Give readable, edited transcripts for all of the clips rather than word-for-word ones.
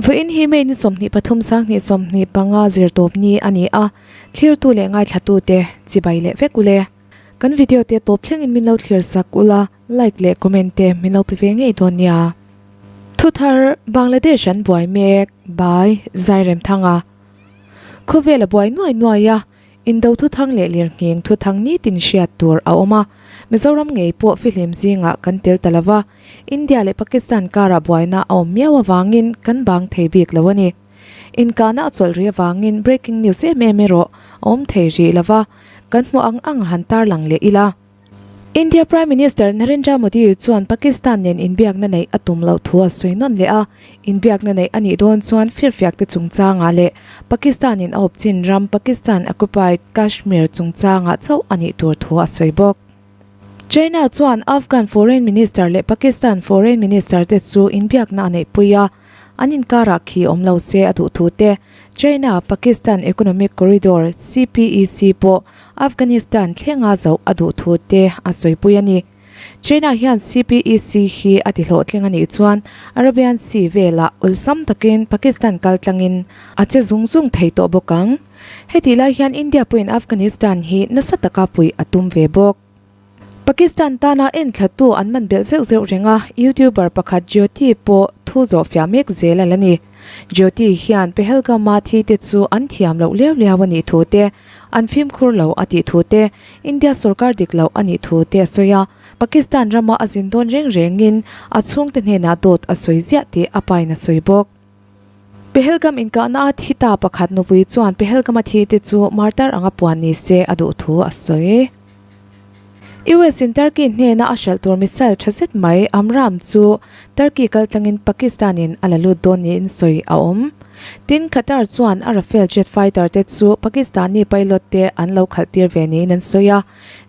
Vawiin hi May ni 23 sanghnih 25 zirtawp ni a ni a, thlirtu leh ngaithlatute chibai leh vek ule. Kan video te tawp thlengin min lo thlir sak ula, like leh comment te min lo pe ve ngei dawn nia. Thuthar, Bangladesh an buai mek by Zairemthanga. Khawvel a buai nuai nuai a, Indo thuthang leh lirnghing thuthang nitin hriat tur a awm a, Mizoram ngei pawh fihlim zingah kan tel ta lova, India leh Pakistan karah buaina a awm miau avangin kan bang thei bik lo a ni. Inkahna a chawlh rih avangin breaking news em em erawh a awm thei rih lova, kan hmuh ang ang han tarlang leh ila. India Prime Minister Narendra Modi chuan Pakistan nen inbiakna neih a tum loh thu a sawi nawn leh a, inbiakna neih a nih dawn chuan firfiakte chungchangah leh Pakistan-in a awpchin ram Pakistan occupied Kashmir chungchangah chauh a nih tur thu a sawi bawk. China chuan Afghan Foreign Minister leh Pakistan Foreign Minister te chu inbiakna a neihpui a, an inkarah khi awm lo se a duh thu te, China Pakistan Economic Corridor, CPEC, pawh Afghanistan thlenga zoh a duh thu te a sawipui a ni. China hian CPEC hi a ti hlawhtling a nih chuan Arabian Sea velah awlsam takin Pakistan kal tlangin a che zung zung thei tawh bawk ang. Hetih lai hian India pawhin Afghanistan hi nasa taka puih a tum ve bawk. Pakistan tana enthlatu an man belh zeuh zeuh reng a, YouTuber pakhat Jyoti pawh thu zawh fiah mek zel a la ni. Jyoti hian Pahalgam-a thi te chu an thiam loh liau liau a nih thu te, an fimkhur lo a tih thu te, India sorkar dik loh a nih thu te a sawi a, Pakistan rama a zin dawn reng rengin a chhungte hnenah dawt a sawi ziah tih a pain a sawi bawk. Pahalgam inkahna a thi ta pakhat nupui chuan Pahalgam-a thi te chu martar anga puan ni se a duh thu a sawi. US in Turkey hnena a hralh tur missile tha zet mai Amram chu Turkey kaltlangin Pakistan in a la lut dawn niin sawi a awm. Tin, Qatar chuan a Rafale jet fighter te chu Pakistani pilot te an lo khalh tir ve niin an sawi a,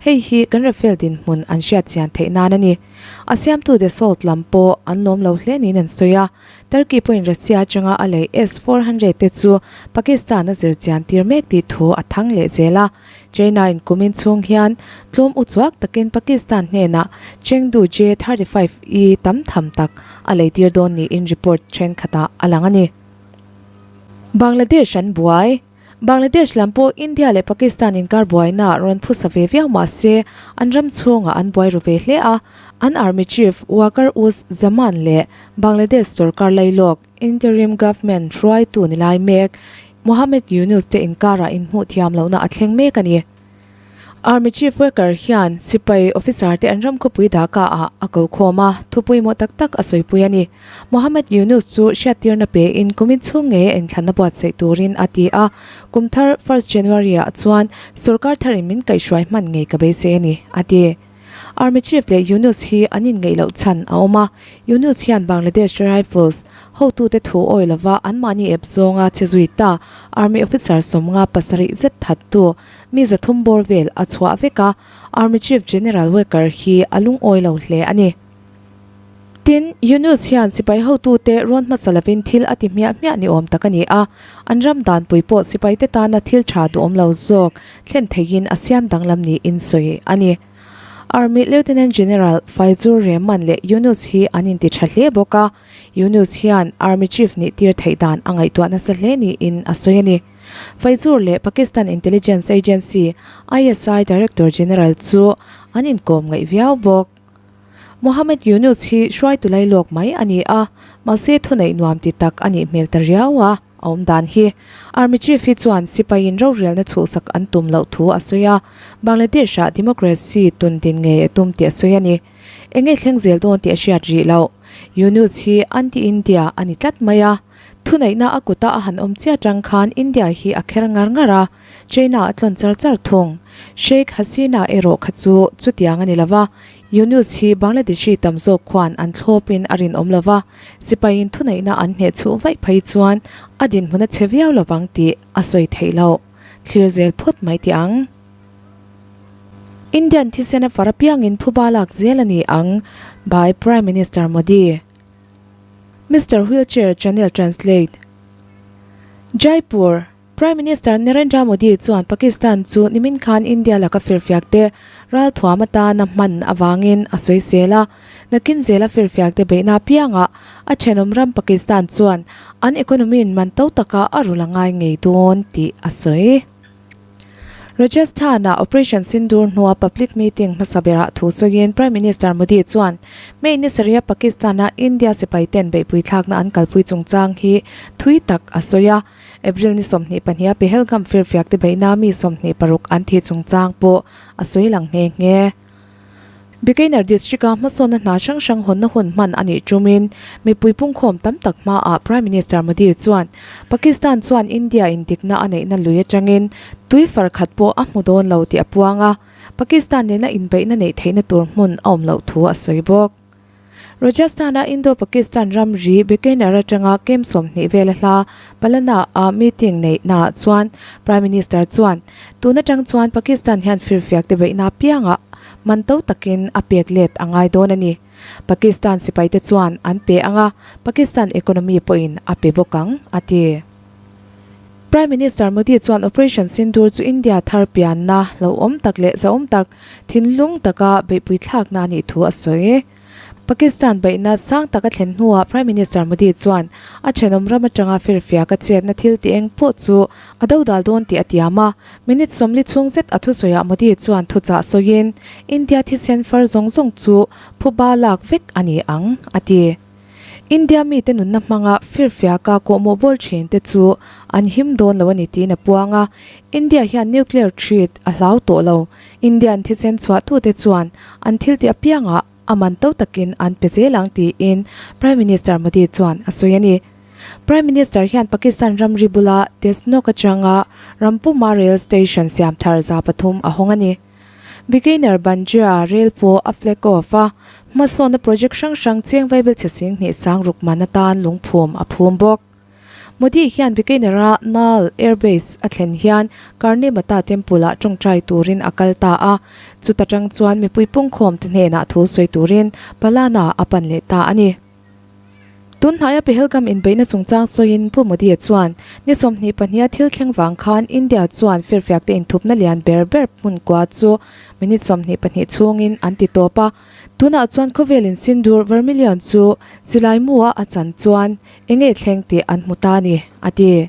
hei hi kan Rafale dinhmun an hriat chian theih nan a ni. A siamtu Dassault lam pawh an lawm lo hle niin an sawi a, Turkey pawhin Russia atanga a lei S-400 te chu Pakistan a zir chian tir mek tih thu a thang leh zel a. China in kumin chhung hian tlawm uchuak takin Pakistan hnenah Chengdu J-35E tam tham tak a lei tir dawn niin report thenkhatah a lang a ni. Bangladesh an buai. Bangladesh lam pawh India leh Pakistan inkar buaina rawn phusa ve viau mah se an ram chhungah an buai ru ve hle a, an army chief Waqar Uz Zaman leh Bangladesh sorkar lailawk interim government hruaitu ni lai mek Mohammed Yunus te inkarah inhmuh thiam lohna a thleng mek a ni. Army Chief Walker hian sipai officer te an ram khawpui Dhaka ah a ko khawm a, thu pawimawh tak tak a sawipui a ni. Mohammed Yunus chu hriattirna pe in kumin chhung ngei a inthlanna buatsaih turin a ti a, kum thar first January ah chuan sorkar tharin min kaihhruai hman ngei ka beisei a ni, a ti. Army Chief leh Yunus hi an inngeih loh chhan a awm a, Yunus hian Bangladesh Rifles hotute thu awi lova anmahni ep zawnga che zui ta Army officer 57 zet thattu mi 300 bawr vel a chhuah vek a, Army Chief General Waker hi a lungawi lo hle a ni. Tin, Yunus hian sipai hotute rawn hmasa lovin thil a ti hmiah hmiah ni awm tak a ni a, an ram danpui pawh sipaite tana thil tha duhawm lo zawk thlen theihin a siam danglam niin sawi a ni. Army Lieutenant General Faizur Rehman leh Yunus hi an inti tha hle bawk a, Yunus hian Army Chief nih tir theih dan a ngaihtuah nasa hle niin a sawi a ni. Faizur leh Pakistan Intelligence Agency, ISI, Director General chu an inkawm ngaih viau bawk. Mohammed Yunus hi hruaitu lailawk mai a ni a, mahse thuneih nuam ti tak a nih hmel ta riau a. A awm dan hi Army Chief hi chuan sipaiin rorelna chhuhsak an tum loh thu a sawi a, Bangladesh-ah democracy tun din ngei a tum tih a sawi a ni. Eng nge thleng zel dawn tih a hriat rih loh. Yunus hi anti-India a ni tlat mai a, thuneihna a kuta a han awm chiah tang khan India hi a kher ngar ngar a, China a tlawn char char thung. Sheikh Hasina erawh kha chu chutiang a ni lo va, Yunus hi Bangladeshi tam zawk khuan an thlawpin a rinawm lo va, Sipaiin thuneihna an hneh chhuh vaih phei chuan a dinhmun a che viau lovang tih a sawi theih loh. Thlir zel phawt mai tih ang. Indian thisen a far apiangin phuba lak zel a ni ang by Prime Minister Modi. Mister Wheelchair Channel Translate. Jaipur, Prime Minister Narendra Modi chuan Pakistan chu nimin khan India laka firfiak te. Ralthuam atana hman avangin a sawisel a, nakin zela firfiakte beihna apiangah a thenawm ram Pakistan chuan an economy-in man to taka a rul a ngai ngei dawn tih a sawi. Rajasthan-ah Operation Sindoor hnua public meeting hmasa berah thu sawiin Prime Minister Modi chuan May ni sarih-a Pakistan-a India sipaiten beihpui thlakna an kalpui chungchang hi thui tak a sawi a. April ni 22 a Pahalgam firfiakte beihna mi 26 an thih chungchang pawh a sawi lang nghe nghe. Bikaner District-a hmasawnna hna hrang hrang hawnna hun hman a nih tumin mipui pungkhawm tam tak hmaah Prime Minister Modi chuan Pakistan chuan India in dikna a neihna lui atangin tui far khat pawh a hmu dawn lo tih a puang a, Pakistan nena inbeihna neih theihna tur hmun a awm loh thu a sawi bawk. Rajasthan-a Indo-Pakistan ramri Bikaner atanga kem 20 vela hla Palana-a meeting neihnaah chuan Prime Minister chuan, Tun atang chuan Pakistan hian firfiak te beihna piangah man to takin a pek let a ngai dawn a ni. Pakistan sipaite chuan an pe ang a, Pakistan economy pawhin a pe bawk ang, a ti. Prime Minister Modi chuan Operation Sindoor chu India thar pianna hlauhawm tak leh zahawm tak, thinlung taka beihpui thlakna a nih thu a sawi. Pakistan beihna sang taka thlen hnuah Prime Minister Modi chuan a thenawm ram atanga firfiak a chetna thil ti eng pawh chu a dodal dawn tih a tiam a. Minute 40 chhung zet a thusawiah Modi chuan thuchah sawiin, India thisen far zawng zawng chu phuba lak vek a ni ang, a ti. India mite nunna hmanga firfiaka kawhmawh bawl thin te chu an him dawn lo a ni tiin a puang a, India hian nuclear threat a hlau tawh lo. Indian thisen chhuahtute chuan an thil tih apiangah a man to takin an pe zel ang tiin Prime Minister Modi chuan a sawi a ni. Prime Minister hian Pakistan ramri bula Desnok atanga Rampuma rail station siam thar 300 a hawng a ni. Beginner Banjia rel pawh a flag off a, hmasawnna project hrang hrang cheng vaibel chhe sing hnih sang ruk man atan lungphum a phum bawk. Modi hian Bikaner-a Nal Air Base a thlen hian Karni Mata Temple-ah tawngtai turin a kal ta a, chuta tang chuan mipui pungkhawm te hnenah thu sawi turin Palana a pan leh ta a ni. Tun hnaia Pahalgam inbeihna chungchang sawiin Pu Modi-a chuan, Ni 22 a thil thleng vang khan India chuan firfiakte inthupna lian ber ber hmun kua chu minute 22 chhungin an ti tawp a. Tunah chuan khawvelin Sindoor Vermilion chu silai mua a chan chuan eng nge thleng tih an hmu ta a ni, a ti.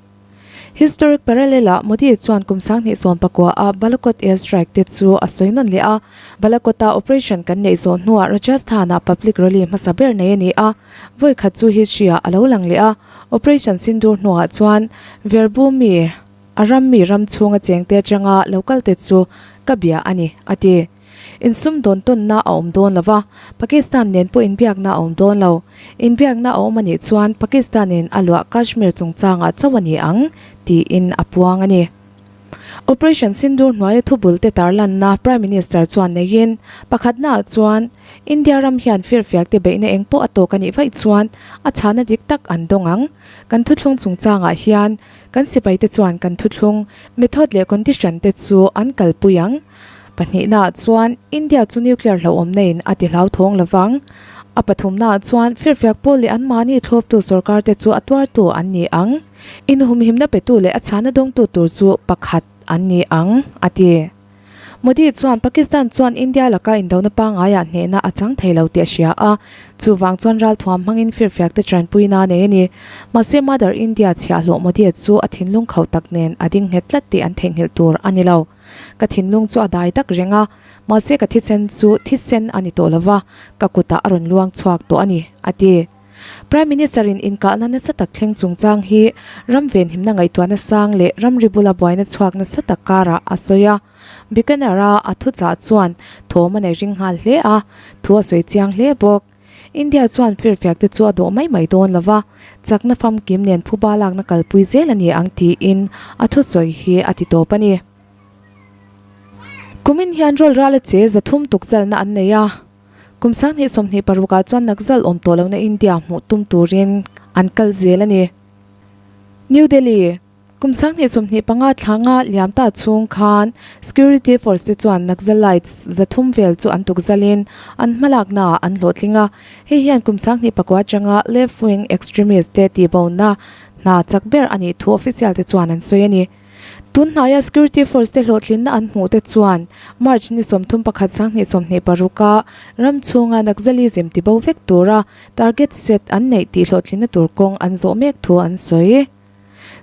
Historic parallel-ah Modi chuan kum 2019 a Balakot air strike te chu a sawi nawn leh a, Balakot-a operation kan neih zawh hnuah Rajasthan-ah public rally hmasa ber nei a ni a, vawi khat chu history-ah a lo lang leh a, Operation Sindoor hnuah chuan Veerbhumi a rammi ram chhunga chengte atanga lo kalte chu ka bia a ni, a ti. Insumdawn tawnna a awm dawn lo va, Pakistan nen pawh inbiakna a awm dawn lo. Inbiakna a awm a nih chuan Pakistan-in a luah Kashmir chungchangah chauh a ni ang, tiin a puang a ni. Operation Sindoor hnuaia thubul te tarlanna Prime Minister chuan neiin, pakhatnaah chuan India ram hian firfiak te beihna eng pawh a tawk a nih vaih chuan a chhahna dik tak an dawng ang. Kan thuthlung chungchangah hian kan sipaite chuan kan thuthlung method leh condition te chu an kalpui ang. Pahnihnaah chuan India chu nuclear hlauhawmna in a ti hlauthawng lo vang. A pathumnaah chuan firfiak pawl leh anmahni thlawptu sorkar te chu a tuartu an ni ang. Inhumhimna petu leh a chhana dawngtu tur chu pakhat an ni ang, a ti. Modi chuan Pakistan chuan India laka indona pangaiah hnehna a chang thei lo tih a hria a, chuvang chuan ralthuam hmangin firfiak te tanpuina a nei a ni. Mahse Mother India chhiahhlawh Modi chu a thinlung khauh tak nen a ding nghet tlat tih an theihnghilh tur a ni lo. Ka thinlung chu a dai tak reng a, mahse ka thisen chu thisen a ni tawh lo va, ka kutah a rawn luang chhuak tawh a ni, a ti. Prime Minister-in inkahna nasa tak thleng chungchang hi ram venhimna ngaihtuahna sang leh ramri bula buaina chhuak nasa tak karah a sawi a. Bikaner-a a thuchah chuan thawm a nei ring nghal hle a, thu a sawi chiang hle bawk. India chuan firfiak te chu a dawh mai mai dawn lo va, chakna famkim nen phuba lakna kalpui zel a ni ang tiin a thusawi hi a ti tawp a ni. Kumin hian rawl ral a che 300 tukzalna an nei a, kum 2026 ah chuan nakzal awm tawh lohna India hmuh tum turin an kal zel a ni. New Delhi. Kum 2025 thlanga liam ta chhung khan Security Force te chuan Naxalites 300 vel chu an tukzalin an hmalakna ah an hlawhtling a, hei hian kum 2009 atanga left wing extremist te tihbona hna chak ber a nih thu official te chuan an sawi a ni. Tun hnaia security force te hlawhtlinna an hmuh te chuan March ni 31 2026 a ram chhunga Naxalism tibo vek tura target set an neih tih hlawhtlinna tur kawng an zawh mek thu an sawi.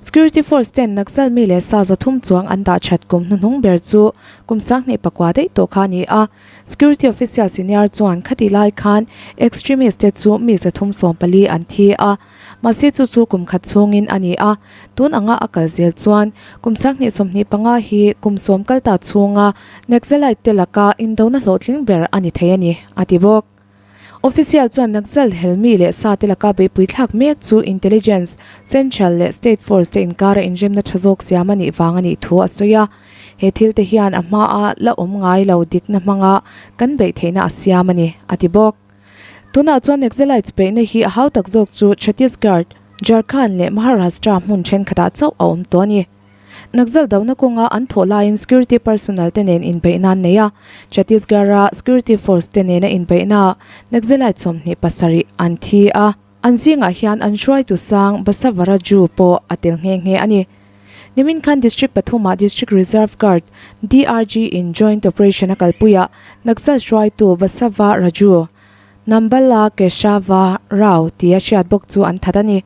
Security force ten Naxal mi leh sa 300 chuang an dah that kum hnuhnung ber chu kum 2009 daih tawh kha a ni a. Security official senior chuan khati lai khan extremist te chu mi 314 an thi a, mahse chu chu kum khat chhungin a ni a. Tun anga a kal zel chuan kum 2025 hi kum 10 kal ta chhunga Naxalite te laka indona hlawhtling ber a ni thei a ni, a ti bawk. Official chuan Naxal helmi leh sa te laka beihpui thlak mek chu intelligence, central leh state force te inkara inremna tha zawk siam a nih vang a nih thu a sawi a. He thil te hian a hmaa la awm ngai lo dikna hmanga kan beih theihna a siam a ni, a ti bawk. Tunah chuan Naxalites beihna hi a hau tak zawk chu Chhattisgarh, Jharkhand leh Maharashtra hmun thenkhatah chauh a awm tawh a ni. Naxal dona kawnga an thawh laiin security personnel te nen inbeihna an nei a, Chhattisgarh-a security force te nena inbeihnaah Naxalite 27 an thi a, an zingah hian an hruaitu sang Basavaraju pawh a tel nghe nghe a ni. Nimin khan District pathumah District Reserve Guard, DRG, in joint operation a kalpuiah Naxal hruaitu Basava Raju, Nambala Keshava Rao tia hriat bawk chu an that a ni.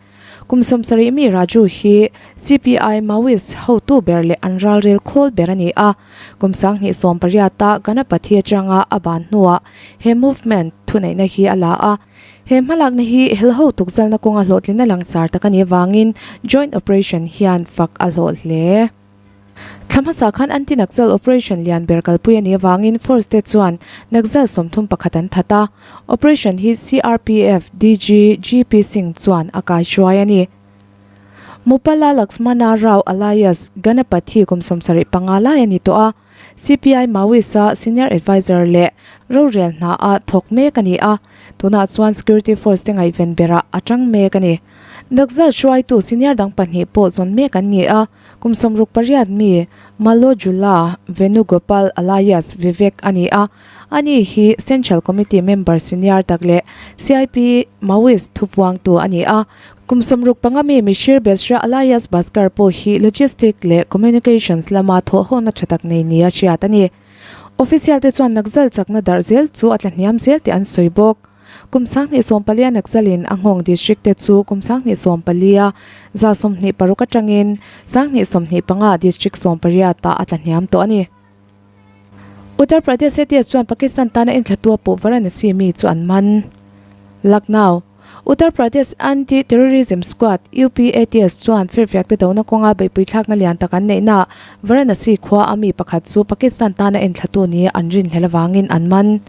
Kum 70 mi Raju hi CPI Maoist hotu ber leh an ralrel khawl ber a ni a. Kum 2018 a Ganapathy atanga a ban hnuah he movement thuneihna hi a la a. He hmalakna hi helho tukzalna kawnga hlawhtlinna langsar tak a nih avangin joint operation hian fak a hlawh hle. Thla hmasa khan anti-Naxal operation lian ber kalpui a nih avangin force te chuan Naxal 31 an that a, operation hi CRPF DG GP Singh chuan a kaihruai a ni. Mupala Laxmana Rao alias Ganapathy kum 75 lai a ni tawh a, CPI Maoist-a senior adviser leh rorel hna a thawk mek a ni a, tunah chuan security force te ngaihven berah a tang mek a ni. Naxal hruaitu senior dang pahnih pawh zawn mek an ni a, Kum 68 mi Mallojula Venugopal alias Vivek a ni a, ani hi Central Committee member senior tak leh CIP Maoist thupuangtu a ni a. Kum 65 mi Mishir Besra alias Bhaskar pawh hi logistic leh communications lama thawhhawna tha tak nei nia hriat a ni. Official te chuan Naxal chakna darh zel chu a tlahniam zel tih an sawi bawk. Kum 2014 Naxalin a nghawng district te chu kum 2014 a 126 atangin 2025 district 18 ah a tlahniam tawh a ni. Uttar Pradesh ATS chuan Pakistan tana enthlatu a puh Varanasi mi chu an man. Lucknow, Uttar Pradesh Anti-Terrorism Squad, UPATS, chuan firfiak te dona kawnga beihpui thlakna lian tak an neihna Varanasi khua a mi pakhat chu Pakistan tana enthlatu ni an rinhlel avangin an man.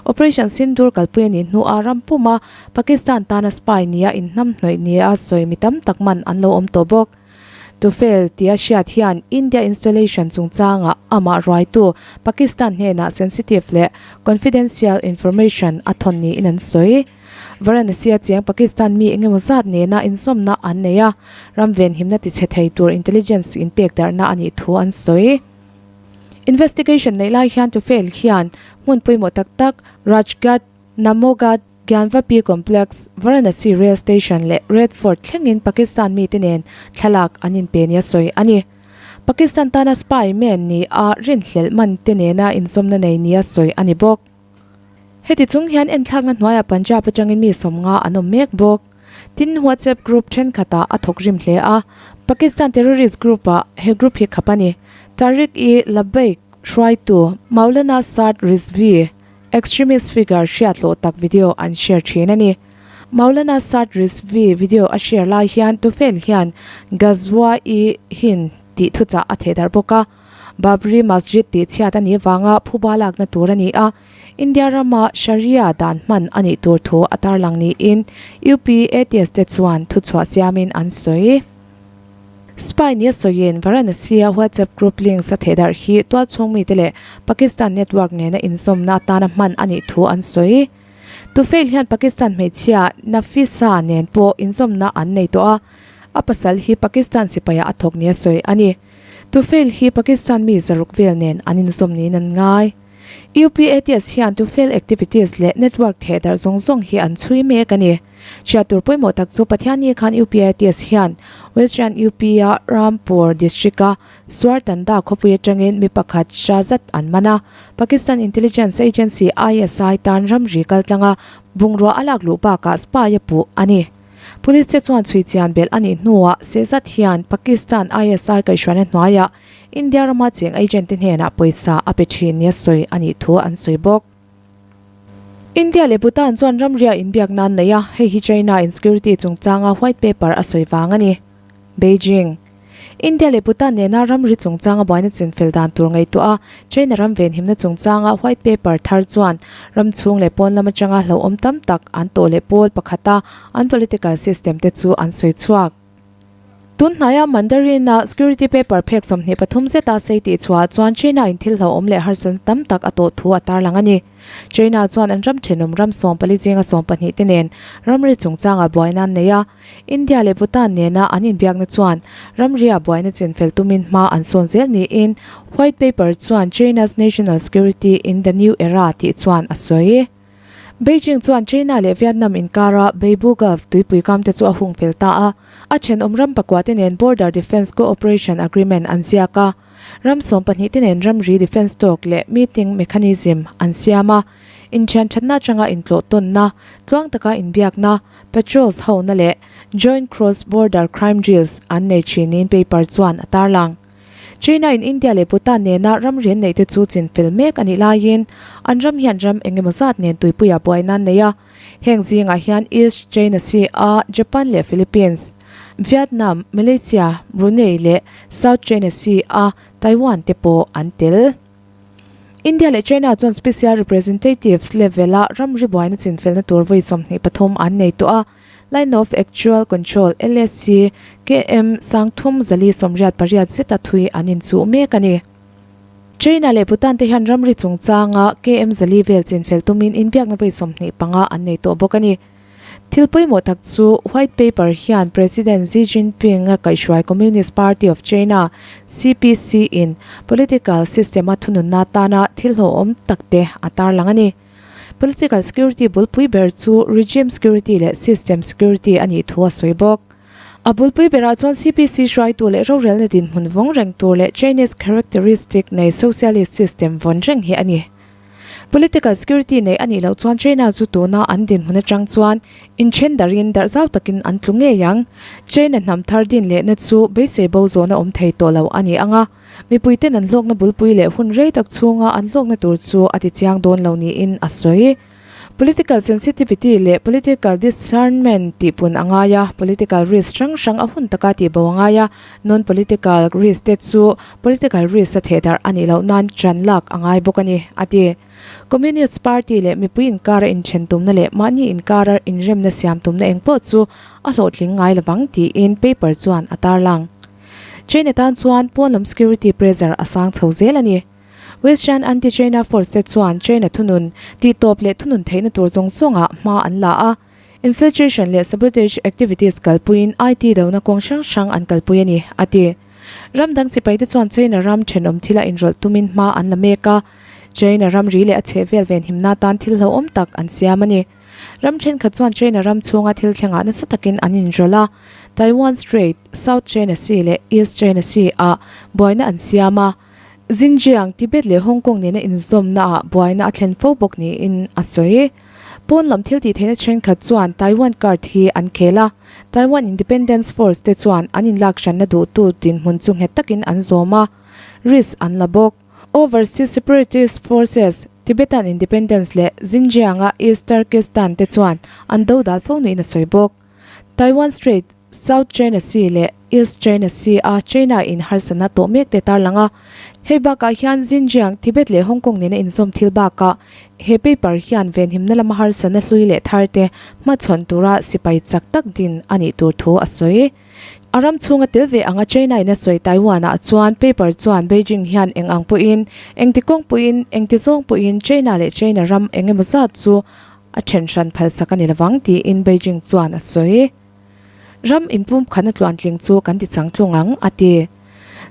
Operation Sindoor kalpui a nih hnuah ram puma Pakistan tana spy nia inhnamhnawih nia sawi mi tam tak man an lo awm tawh bawk. Tufail tia hriat hian India installation chungchangah amah ruaitu Pakistan hnenah sensitive leh confidential information a thawn niin an sawi. Varanasi a cheng Pakistan mi engemaw zat nena inzawmna an nei a, ram venhimna tichhe thei tur intelligence inpek darhna a nih thu an sawi. Investigation neih lai hian Tufail hian hmun pawimawh tak tak Rajghat, Namoghat, Gyanvapi Complex, Varanasi Rail Station leh Red Fort thlengin Pakistan mite nen thlalak an inpe nia sawi a ni. Pakistan tana spy man ni a rinhlelh man te nena inzawmna nei nia sawi a ni bawk. Heti chung hian enthlakna hnuaiah Punjab atangin mi 50 an awm mek bawk. Tin, WhatsApp group thenkhatah a thawk rim hle a, Pakistan terrorist group-ah he group hi khap a ni. Tehreek-e-Labbaik hruaitu Maulana Saad Rizvi, extremist figure hriatloh tak video an share thin a ni. Maulana Saad Rizvi video a share lai hian Tufail hian Ghazwa-e-Hind tih thuchah a thehdarh bawk a. Babri Masjid tih chhiat a nih avanga phuba lakna tur a ni a, India rama Sharia dan hman a nih tur thu a tarlang niin UP ATS te chuan thuchhuah siamin an sawi. Spy nia sawiin Varanasi-a WhatsApp group links a thehdarh hi tualchhung mite leh Pakistan network nena inzawmna atana hman a nih thu an sawi. Tufail hian Pakistan hmeichhia Nafisa nen pawh inzawmna an nei tawh a, a pasal hi Pakistan sipaiah a thawk nia sawi a ni. Tufail hi Pakistan mi 600 vel nen an inzawm niin an ngai. UPATS hian Tufail activities leh network thehdarh zawng zawng hi an chhui mek a ni. Hriat tur pawimawh tak chu Pathianni khan UPITS hian Western UP-a Rampur district-a Suartanda khawpui atangin mi pakhat Shahzad an man a, Pakistan Intelligence Agency, ISI, tan ramri kaltlanga bungrua a lak luh bakah spy a puh a ni. Police te chuan chhui chian belh a nih hnuah Shehzad hian Pakistan ISI kaihhruaina hnuaiah India rama cheng agent te hnenah pawisa a pe thin nia sawi a nih thu an sawi bawk. India leh Bhutan chuan ramria inbiak nan nei a, hei hi China in security chungchanga white paper a sawi vang a ni. Beijing. India leh Bhutan nena ramri chungchanga buaina chinfel dan tur ngaihtuah a, China ram venhimna chungchanga white paper thar chuan ram chhung leh pawn lam atanga hlauhawm tam tak an tawh leh pawl pakhata an political system te chu an sawi chhuak. Tun hnaia Mandarin-a security paper phek 23 zeta sei tih chhuah chuan China-in thil hlauhawm leh harsatna tam tak a tawh thu a tarlang a ni. China chuan an ram thenawm ram 14 zinga 12 te nen ramri chungchangah buaina an nei a, India leh Bhutan nena an inbiakna chuan ramria buaina chinfel tumin hma an sawn zel niin White Paper chuan China's National Security in the New Era tih chuan a sawi. Beijing chuan China leh Vietnam inkara Beibu Gulf tuipui kam te chu a hung fel ta a, a thenawm ram pakua te nen Border Defence Cooperation Agreement an ziak a, ram 12 te nen ramri defence talk leh meeting mechanism an siam a, inthian thatna atanga intlawh tawnna, tluang taka inbiakna, patrols hona leh joint cross border crime drills an nei thin niin paper chuan a tarlang. China in India leh Bhutan nena ramri an neih te chu chinfel mek a nih laiin an ram hian ram eng emaw zat nen tuipuia buaina an nei a. Heng zingah hian East China Sea a Japan leh Philippines, Vietnam, Malaysia, Brunei leh South China Sea a Taiwan te pawh an tel. India leh China chuan Special Representatives level-a ramri buaina chinfelna tur vawi 23 an nei tawh a. Line of Actual Control, LAC, KM 3488 zeta thui an inchuh mek a ni. China leh Bhutan te hian ramri chungchanga KM 400 vel chinfel tumin inbiakna vawi 25 an nei tawh bawk a ni. Thil pawimawh tak chu White Paper hian President Xi Jinping a kaihhruai Communist Party of China, CPC, in political system-a thununna atana thil hlawhawm takte a tarlang a ni. Political security bulpui ber chu regime security leh system security a nih thu a sawi bawk. A bulpui berah chuan CPC hruaitu leh rorelna dinhmun vawng reng tur leh Chinese characteristic nei socialist system vawn reng hi a ni. Political security nei a nih loh chuan China chu tuna an dinhmun atang chuan inthen darin darh zau takin an tlu ngei ang. China hnam thar din lehna chu beisei bo zawhna awm thei tawh lo a ni ang a. Mipuiten an hlawkna bulpui leh hun rei tak chhunga an hlawkna tur chu a ti chiang dawn lo niin a sawi. Political sensitivity leh political discernment tihpun a ngai a, political risk hrang hrang a hun taka tihbo a ngai a, non-political risk te chu political risk a thehdarh a nih loh nan ṭan lak a ngai bawk a ni, a ti. Communist Party leh mipui inkara inthen tumna leh mahni inkara inremna siam tumna eng pawh chu a hlawhtling ngai lovang tiin paper chuan a tarlang. China tan chuan pawn lam security pressure a sang chho zel a ni. Western anti-China force te chuan China thunun tihtawp leh thunun theihna tur zawng zawngah hma an la a, infiltration leh sabotage activities kalpuiin IT dona kawng hrang hrang an kalpui a ni, a ti. Ram dang sipai te chuan China ram thenawm thila inrawlh tumin hma an la mek a, China ramri leh a chhehvel venhimna tan thil hlauhawm tak an siam a ni. Ram thenkhat chuan China ram chhunga thil thlengah nasa takin an inrawlh a, Taiwan Strait, South China Sea leh East China Sea ah buaina an siam a, Xinjiang, Tibet leh Hong Kong nena inzawmnaah buaina a thlen fo bawk niin a sawi. Pawn lam thil tih theihna thenkhat chuan Taiwan card hi an khel a, Taiwan Independence Force te chuan an inlak hranna duhtu dinhmun chu nghet takin an zawm a, risk an la bawk. Overseas Separatist Forces, Tibetan Independence leh Xinjiang-a East Turkestan te chuan an dodal fo niin a sawi bawk. Taiwan Strait, South China Sea leh East China Sea a China in harsatna tawh mek te tarlang a. Hei bakah hian Xinjiang, Tibet leh Hong Kong nena inzawm thil bakah he paper hian venhimna lama harsatna hlui leh thar te hmachhawn tura sipai chak tak din a nih tur thu a sawi. A ram chhunga tel ve anga China in a sawi Taiwan ah chuan paper chuan Beijing hian eng ang pawhin, engti kawng pawhin, engti zawng pawhin China leh China ram eng emaw zat chu a then hran phalsak a ni lovang tiin Beijing chuan a sawi. Ram inpumkhatna tluantling chu kan ti changtlung ang, a ti.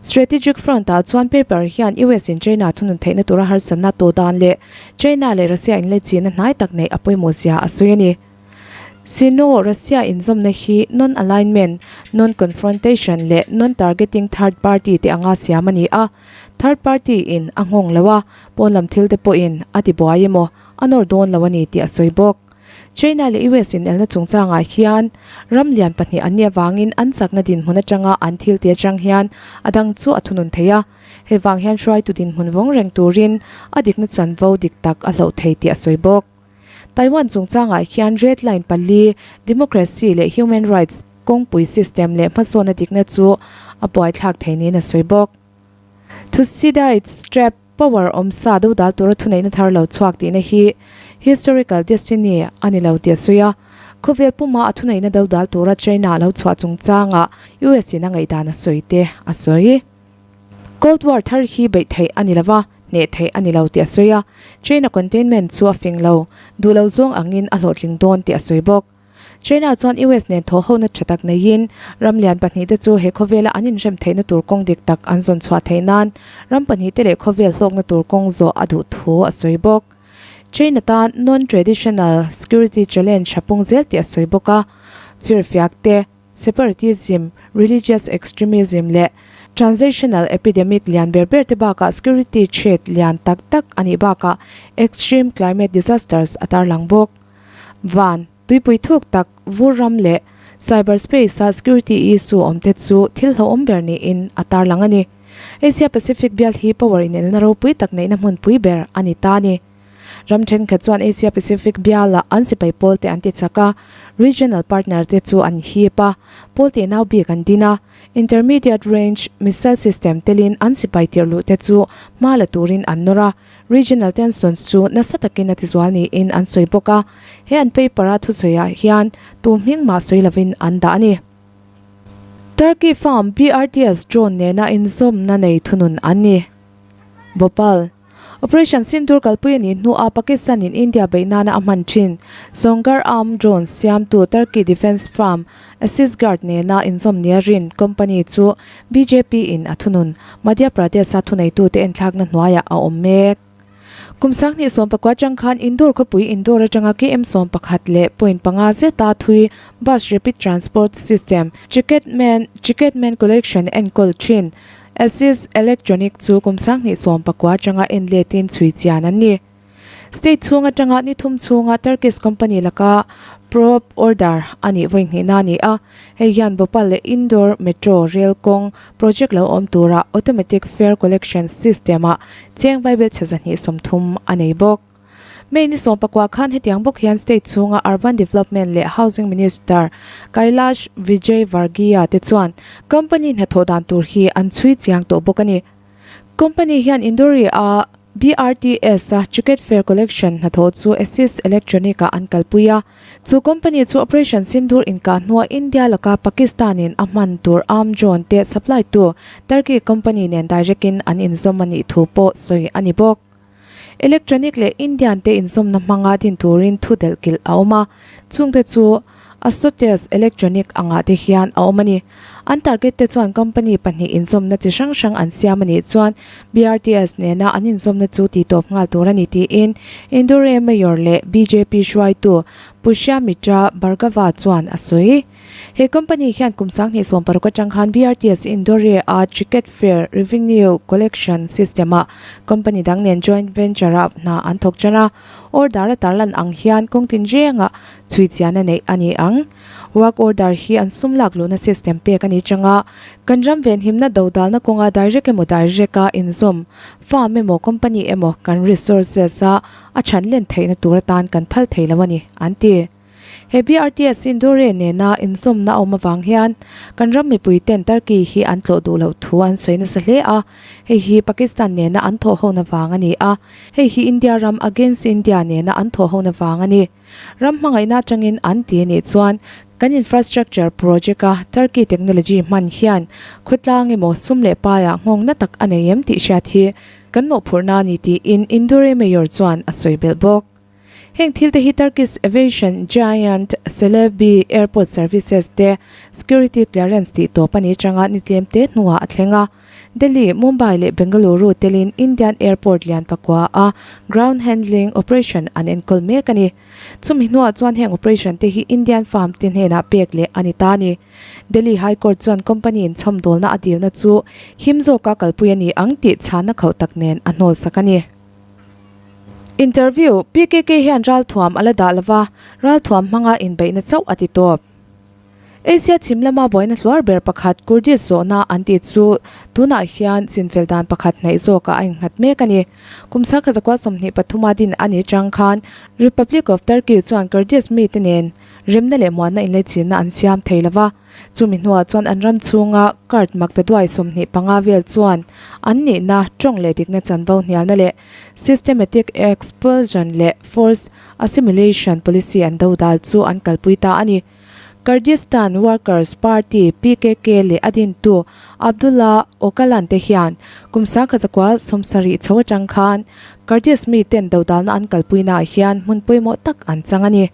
Strategic front ah chuan paper hian US in China thunun theihna tura harsatna tawh dan leh China leh Russia inlaichihna hnai tak neih a pawimawh zia a sawi a ni. Sino-Russia inzawmna hi non-alignment, non-confrontation leh non-targeting third party te anga siam a ni a. Third party in a nghawng lo a, pawn lam thil te pawhin a tibuai emaw a nawr dawn lo a ni tih a sawi bawk. China leh US inelna chungchangah hian ram lian pahnih an nih avangin an chakna dinhmun atanga an thil ti atang hian a dang chu a thunun thei a. Hei vang hian hruaitu dinhmun vawng reng turin a dikna chanvo dik tak a hloh thei tih a sawi bawk. Taiwan chungchangah hian red line pali, democracy leh human rights kawngpui system leh hmasawnna dikna chu a buaithlak thei niin a sawi bawk. Thucydides trap, power awmsa dodal tura thuneihna thar lo chhuak tihna hi historical destiny a ni lo tih a sawi a. Khawvel puma a thuneihna dodal tura China lo chhuah chungchangah US in a ngaihdan a sawi te a sawi. Cold War thar hi beih theih a ni lo va, hneh theih a ni lo tih a sawi a. China containment chu a fing lo, duh lo zawng angin a hlawhtling dawn tih a sawi bawk. China chuan US nen thawhhona tha tak neiin ram lian pahnihte chu he khawvela an inhrem theihna tur kawng dik tak an zawn chhuah theih nan ram pahnihte leh khawvel hlawkna tur kawng zawh a duh thu a sawi bawk. China tan non-traditional security challenge a pung zel tih a sawi bawk a. Firfiak te. Separatism, religious extremism leh transitional epidemic lian ber ber te bakah security threat lian tak tak a nih bakah extreme climate disasters a tarlang bawk. Van, tuipui thuk tak, vur ram leh cyberspace a security issue awm te chu thil hlauhawm ber niin a tarlang a ni. Asia Pacific bial hi power inelna ropui tak neihna hmunpui ber a ni ta a ni. Ram thenkhat chuan Asia Pacific bialah an sipai pawl te an ti chak a, regional partner te chu an hip a, pawl tih nau bik an din a, intermediate range missile system telin an sipai tirh luh te chu hma la turin an nawr a, regional tensions chu nasa takin a tizual niin an sawi bawk a, he an paper a thusawiah hian tu hming mah sawi lovin an dah a ni. Turkey firm BRTS drone nena inzawmna nei thunun an ni. Bhopal. Operation Sindoor kalpui a nih hnuah Pakistan in India beih nana a hman thin. Songar arm drones siamtu Turkey defence firm Asisguard nena inzawm nia rin company chu bjp in a thunun Madhya Pradesh-a thuneitute enthlakna hnuaiah a awm mek. Kum 2019 atang khan Indore khawpui Indore atanga KM 11.5 zeta thui bus rapid transport system Ticketman Ticketman collection enkawl thin Assist Electronic chu kum 2019 atanga en letin chhui chian an ni. State chhung atanga ni thum chhunga Turkish company laka probe order a nih vawi hnihna a ni a. Hei hian Bhopal leh Indore Metro rail kawng project lo awm tura automatic fare collection system-ah cheng vaibelchhe 230 a nei bawk. May ni 14 khan hetiang bawk hian state chhunga Urban Development leh Housing Minister Kailash Vijayvargiya te chuan company hnathawh dan tur hi an chhui chiang tawh bawk a ni. Company hian Indore-a BRTS-a ticket fare collection hnathawh chu Assist Electronic-ah an kalpui a. Chu company chu Operation Sindoor inkah hnua India laka Pakistan-in a hman tur arm drone te supply tu Turkey company nen direct-in an inzawm a nih thu pawh sawi a ni bawk. Electronic leh Indian te inzawmna hmanga din turin thu delh kilh a awm a, chungte chu Asotes Electronic angah te hian a awm a ni. An target te chuan company pahnih inzawmna chi hrang hrang an siam a nih chuan BRTS nena an inzawmna chu titawp nghal tur a ni tiin Indore Mayor leh bjp hruaitu Pushyamitra Bhargava chuan a sawi. He company hian kum 2016 atang khan BRTS Indore-a ticket fare revenue collection system-ah company dang nen joint venture-ah hna an thawk tan a. Order a tarlan ang hian kawng tinrengah chhui chian a neih a ni ang. Work order hi an sum lak luhna system pek a ni chang a, kan ram venhimna dodalna kawnga direct emaw direct-a inzawm, firm emaw company emaw kan resources-a a chhan len theihna tur atan kan phal thei lo a ni, an ti. He BRTS Indore nena inzawmna a awm avang hian kan ram mipui ten Turkey hi an tlawh duh loh thu an sawi nasa hle a, hei hi Pakistan nena an thawh hona vang a ni a, hei hi India ram against India nena an thawh hona vang a ni. Ram hmangaihna atangin an ti a nih chuan kan infrastructure project a Turkey technology hman hian khawtlang emaw sum leh paiah nghawngna tak a nei em tih hriat hi kan mawhphurhna a ni tiin Indore Mayor chuan a sawi belh bawk. Heng thil te hi Turkish aviation giant Celebi Airport Services te security clearance tih tawp a ni changa ni tlem te hnuah a thleng a. Delhi, Mumbai leh Bengaluru telin Indian airport lian pakua a ground handling operation an enkawl mek a ni. Chumi hnuah chuan heng operation te hi Indian firm te hnenah pek leh a ni ta a ni. Delhi High Court chuan company in chhawmdawlna a dilna chu him zawka kalpui a ni ang tih chhanna khauh tak nen a hnawlsak a ni. Interview, PKK hian ralthuam a la dah lova, ralthuam hmanga inbeihna chauh a ti tawp. Asia chhim lama buaina hluar ber pakhat Kurdish zawhna an tih chu tunah hian chinfel dan pakhat hnaih zawkah a innghat mek a ni. Kum sangkhat zakua 23 a din a nih chang khan Republic of Turkey chuan Kurdish mite nen remna leh muanna inleichinna an siam thei lo va, chumi hnuah chuan an ram chhunga Kurd maktaduai 25 vel chuan an nihna tawng leh dikna chanvo hnialna leh systematic expulsion leh forced assimilation policy an dodal chu an kalpui ta a ni. Kurdistan Workers Party, PKK, leh a dintu Abdullah Öcalan te hian kum 1970 chho atang khan Kurdish miten dodalna an kalpuinaah hian hmun pawimawh tak an chang a ni.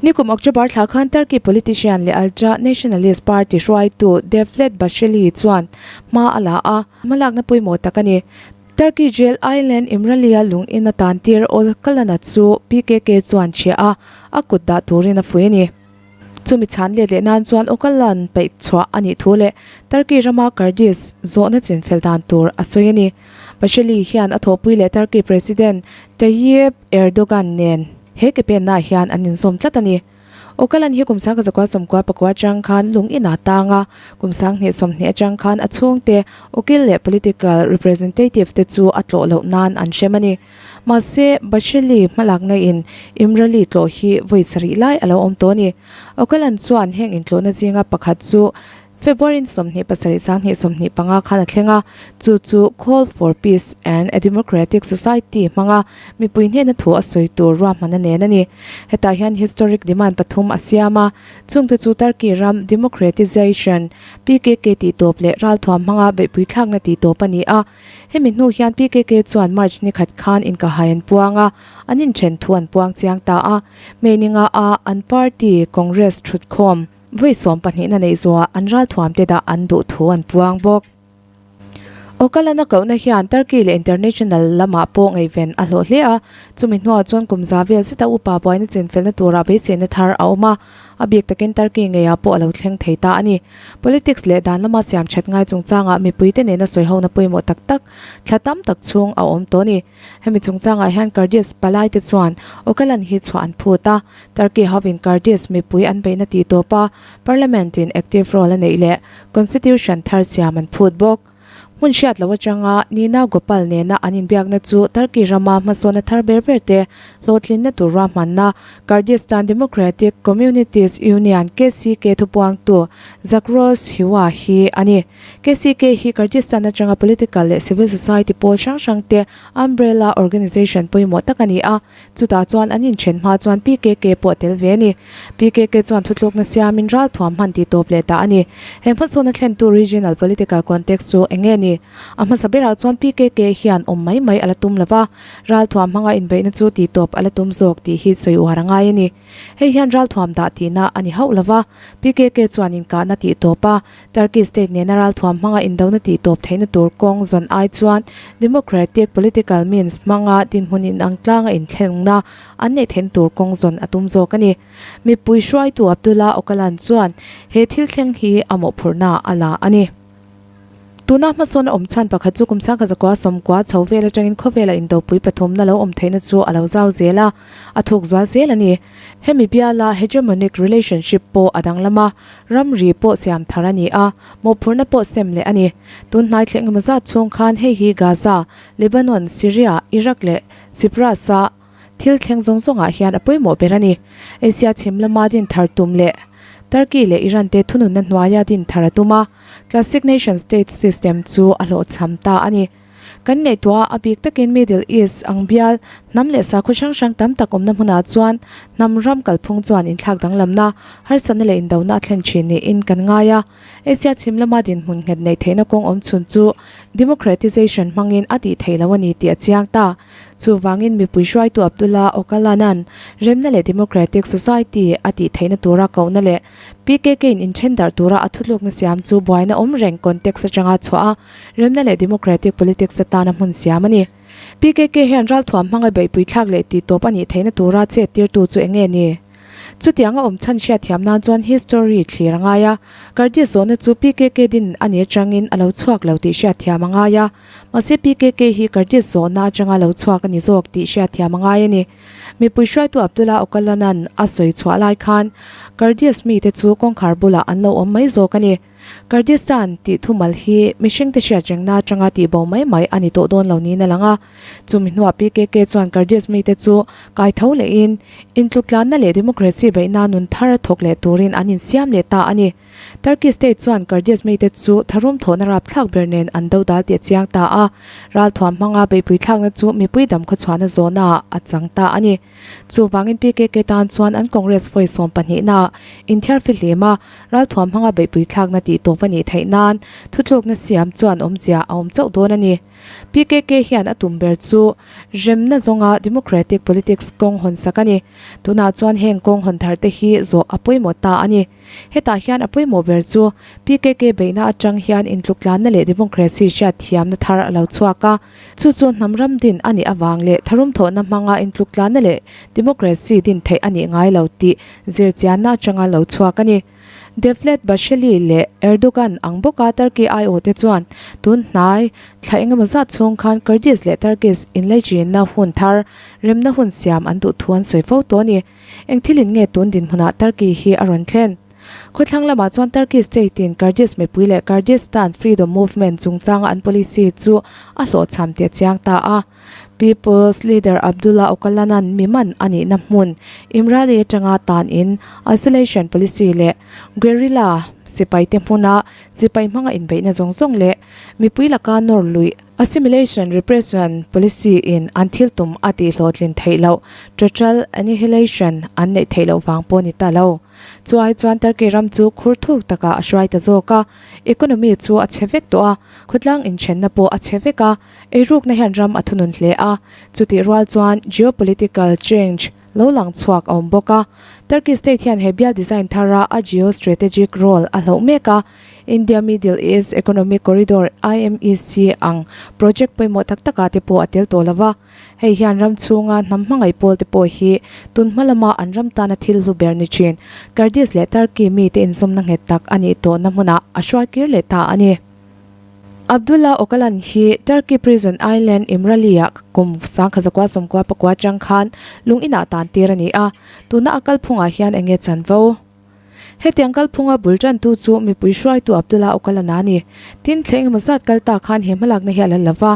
Nikum October thla khan Turkey politician leh ultra nationalist party hruaitu Devlet Bahçeli chuan hma a la a, hmalakna pawimawh tak a ni. Turkey jail island Imrali-a lung in a tan tir Öcalan-a chu PKK chuan chhia a, a kut dah turin a fuih a ni. Chumi chhan let leh nan chuan Öcalan paih chhuah a nih thu leh Turkey rama Kurdish zawhna chinfel dan tur a sawi a ni. Bahçeli hian a thawhpui leh Turkey President Tayyip Erdogan nen he ke pennaah hian an inzawm tlat a ni. Öcalan hi kum 1999 atang khan lung inah tang a, kum 2020 atang khan a chhungte, ukil leh political representative te chu a tlawh loh nan an hrem a ni. Mahse, Bahçeli hmalakna in Imrali tlawh hi vawi sarih lai a lo awm tawh a ni. Öcalan chuan heng intlawhna zinga pakhat chu February 27 2025 khan a thleng a, chu chu Call for Peace and a Democratic Society hmanga mipui hnena thu a sawi tur ruahman a nen a ni. Hetah hian historic demand pathum a siam a, chungte chu Turkey ram democratization, PKK tihtawp leh ralthuam hmanga beihpui thlakna tihtawp a ni a. Hemi hnu hian PKK chuan March ni khat khan inkahai an puang a, an inthen thu an puang chiang ta a. May ni nga a an party Congress thutkhawm, Vawi 12 na neih zuah an ralthuam te dah an duh thu an puang bawk. Öcalan-a kohna hian Turkey leh international lamah pawh ngaihven a hlawh hle a, chumi hnuah chuan kum za vel zeta upa buaina chenfelna turah beiseina thar a awm a, a bik takin Turkey ngeiah pawh a lo thleng thei ta a ni. Politics leh dan lama siam that ngai chungchangah mipuite nena sawihona pawimawh tak tak thla tam tak chhung a awm tawh a ni. Hemi chungchangah hian Kurdish palaite chuan Öcalan hi chhuah an phut a, Turkey hovin Kurdish mipui an beihna tih tawp a, Parliament in active role a neih leh Constitution thar siam an phut bawk. Hmun hriat loh atanga Nina Gopal nena an inbiakna chu Turkey rama hmasawnna thar ber ber te hlawhtlinna tur ruahmanna Kurdistan Democratic Communities Union, KCK, thupuangtu Zagros Hiwa hi a ni. KCK hi Kurdistan atanga political leh civil society pawl hrang hrang te umbrella organization pawimawh tak a ni a. Chutah chuan an inthen hma chuan PKK pawh a tel ve a ni. PKK chuan thutlukna siamin ralthuam hman tih tawp leh ta a ni. He hmasawnna thlentu regional political context chu eng nge ni? A hmasa berah chuan PKK hian awm mai mai a la tum lo va, ralthuam hmanga inbeihna chu tih tawp a la tum zawk tih hi sawi uar a ngai a ni. Hei hian ralthuam dah tihna a ni hauh lo va, PKK chuan inkahna tih tawp a, Turkey state nena ralthuam hmanga indona tih tawp theihna tur kawng zawn ai chuan democratic political means hmanga dinhmun inang tlanga inthlengna an neih theihna tur kawng zawn a tum zawk a ni. Mipui hruaitu Abdullah Öcalan chuan he thil thleng hi a mawhphurhna a la a ni. Tuna hmasawn a awm chhan pakhat chu kum 1990 chho vel atangin khawvela indopui pathumna lo awm theihna chu a lo zau zel a, a thuk zual zel a ni. Hemi biala hegemonic relationship pawh a danglam a, Ramri pawh siam thar a ni a, mawhphurhna pawh sem leh a ni. Tun hnai thleng emaw zat chhung khan hei hi Gaza, Lebanon, Syria, Iraq leh Cyprus-a thil thleng zawng zawngah hian a pawimawh ber a ni. Asia chhim lama din thar tum leh Turkey leh Iran te thununna hnuaia din thar a tum a, classic nation-state system chu a hlawhchham ta a ni. Kan ngaihtuah a, a bik takin Middle East ang bial, hnam leh sakhaw hrang hrang tam tak awmna hmunah chuan hnam ram kalphung chuan inthlak danglamna, harsatna leh indona a thlen thin niin kan ngai a. Asia chhim lama dinhmun nghet neih theihna kawng awm chhun chu democratization hmangin a tih theih loh a ni tih a chiang ta. Chuvangin mipui hruaitu Abdullah Öcalan-a'n remna leh democratic society a tih theihna tura kohna leh PKK-in inthen darh tura a thutlukna siam chu buaina awm reng context atanga chhuah a, remna leh democratic politics atana hmun siam a ni. PKK hian ralthuam hmanga beihpui thlak leh tihtawp a nih theihna tura chet tirtu chu eng nge ni? Chutianga awm chhan hriatthiam nan chuan history thlir a ngai a, Kurdish zawhna chu PKK din a nih atangin a lo chhuak lo tih hriatthiam a ngai a, mahse PKK hi Kurdish zawhna atanga lo chhuak a ni zawk tih hriatthiam a ngai a ni. Mipui hruaitu Abdullah Öcalan-a'n a sawi chhuah lai khan Kurdish mite chu kawngkhar bulah an lo awm mai zawk a ni. Kurdistan tih thumal hi mihringte hriatrengna atanga tihbo mai mai a ni tawh dawn lo niin a lang a. Chumi hnuah PKK chuan Kurdish mite chu kaitho lehin intluktlanna leh democracy beihna nun thar a thawk leh turin an insiam leh ta a ni. Turkey state chuan Kurdish mite chu tharum thawhna rapthlak ber nen an dodal tih a chiang ta a, ralthuam hmanga beihpui thlakna chu mipui damkhawchhuahna zawhnaah a chang ta a ni. Chuvangin PKK tan chuan an Congress vawi 12 naah inthiar fihlim a, ralthuam hmanga beihpui thlakna tih tawp a nih theih nan thutlukna siam chuan awmzia a awm chauh dawn a ni. PKK hian a tum ber chu remna zawnga democratic politics kawng hawn sak a ni. Tunah chuan heng kawng hawn thar te hi zawh a pawimawh ta a ni. Hetah hian a pawimawh ber chu PKK beihna atang hian intluktlanna leh democracy hriatthiamna thar a lo chhuak a. Chu chu hnam ram din a nih avang leh tharum thawhna hmanga intluktlanna leh democracy din theih a nih ngai lo tih zirchianna atanga lo chhuak a ni. Devlet Bahçeli leh Erdogan ang bawka Turkey aiawhte chuan tun hnai thla engemaw zat chhung khan Kurdish leh Turkish inlaichinna hun thar remna hun siam an duh thu an sawi fo tawh a ni. Eng thilin nge tun dinhmunah Turkey hi a rawn thlen? Khawthlang lamah chuan Turkey state-in Kurdish mipui leh Kurdistan Freedom Movement chungchanga an policy chu a hlawhchham tih a chiang ta a. People's Leader Abdullah Öcalan-a'n mi man a nihna hmun Imrali atanga tanin isolation policy leh guerrilla sipaite hmuna sipai hmanga inbeihna zawng zawng leh mipui laka nawr luih Assimilation Repression Policy in an thil tum a tihhlawhtlin theih loh, total annihilation an neih theih loh vang pawh ni ta lo. Chu ai chuan Turkey ram chu khur thuk takah a hruai ta zawk a, economy chu a chhe vek tawh a, khawtlang inthenna pawh a chhe vek a, eirukna hian ram a thunun hle a, chutih rual chuan geopolitical change lo lang chhuak a awm bawk a. Turkey state hian he bial design thara a geostrategic role a hloh mek a, India Middle East Economic Corridor, IMEC, ang project pawimawh tak takah te pawh a tel tawh lo va. Hei hian ram chhunga hnam hmangaih pawl te pawh hi tun hma lama an ram tana thil hlu ber ni thin Kurdish leh Turkey mite inzawmna nghet tak a nih tawhna hmunah a hruai kir leh ta a ni. Abdullah Öcalan hi Turkey prison island Imrali-ah kum 1999 atang khan lung inah tan tir a ni a, tuna a kalphungah hian eng nge chanvo? Hetiang kalphunga bul tantu chu mipui hruaitu Abdullah Öcalan a ni. Tin, thleng emaw zat kal ta khan he hmalakna hi a la lo va,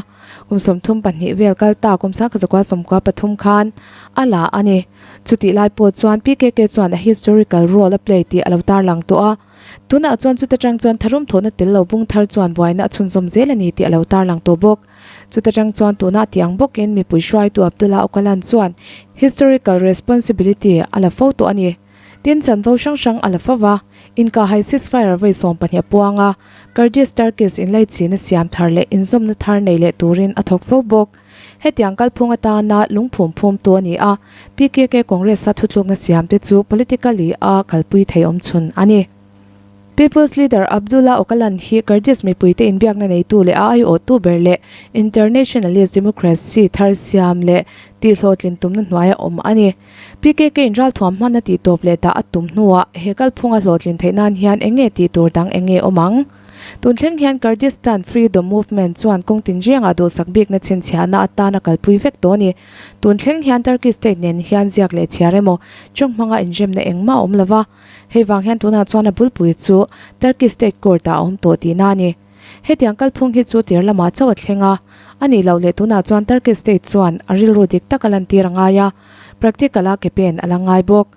kum 32 vel kal ta kum 1993 khan a la a ni. Chutih lai pawh chuan PKK chuan a historical role a play tih a lo tarlang tawh a. Tunah chuan chuta tang chuan tharum thawhna tel lo bung thar chuan buaina a chhunzawm zel a ni tih a lo tarlang tawh bawk. Chuta tang chuan tunah tiang bawkin mipui hruaitu Abdullah Öcalan chuan historical responsibility a la fo tawh a ni. Tin, chanvo hrang hrang a la fo va, inkahhai ceasefire vawi 12 a puang a, Kurdish-Turkish inlaichin a siam thar leh inzawmna thar nei leh turin a thawk fo bawk. Hetiang kalphung atana lungphum phumtu a ni a, PKK Congress-a thutlukna siamte chu politically a kalpui thei awm chhun a ni. People's Leader Abdullah Öcalan hi Kurdish mipuite inbiakna neitu leh a aiawhtu ber leh internationalist democracy thar siam leh tihhlawhtlin tumna hnuaia awm a ni. PKK in ralthuam hman a tih tawp leh dah a tum hnuah he kalphunga hlawhtlin theih nan hian eng nge tih tur dang eng nge awm ang? Tun thleng hian Kurdistan Freedom Movement chuan kawng tinriangah duhsak bikna chhinchhiahna atan a kalpui vek tawh a ni. Tun thleng hian Turkey state nen hian ziak leh chhiar emaw tawng hmanga inremna engmah a awm lo va. Hei vang hian tunah chuan a bulpui chu Turkey state court ah a awm tawh tihna a ni. Hetiang kalphung hi chu tir lamah chauh a thleng a, a nih loh leh tunah chuan Turkey state chuan a rilru dik tak a lantir a ngai a, practical a ke pen a la ngai bawk.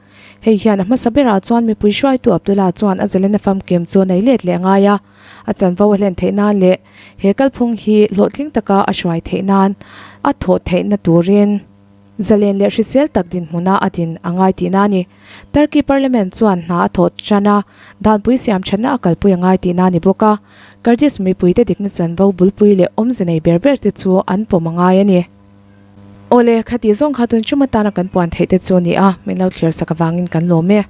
Hei hian a hmasa berah chuan mipui hruaitu Abdullah chuan a zalena famkim chu nei let leh a ngai a, a chanvo a hlen theih nan leh he kalphung hi hlawhtling taka a hruai theih nan a thawh theihna turin zalen leh hrisel tak dinhmuna a din a ngai tihna a ni. Turkey Parliament chuan hna a thawh tan a, danpui siam thatna a kalpui a ngai tihna a ni bawk a, Kurdish mipuite dikna chanvo bulpui leh awmze nei ber ber te chu an pawm a ngai a ni. Awle, khati zawng kha tun ṭum atana kan puan theih te chu a ni a, min lo thlir sak avangin kan lawm e.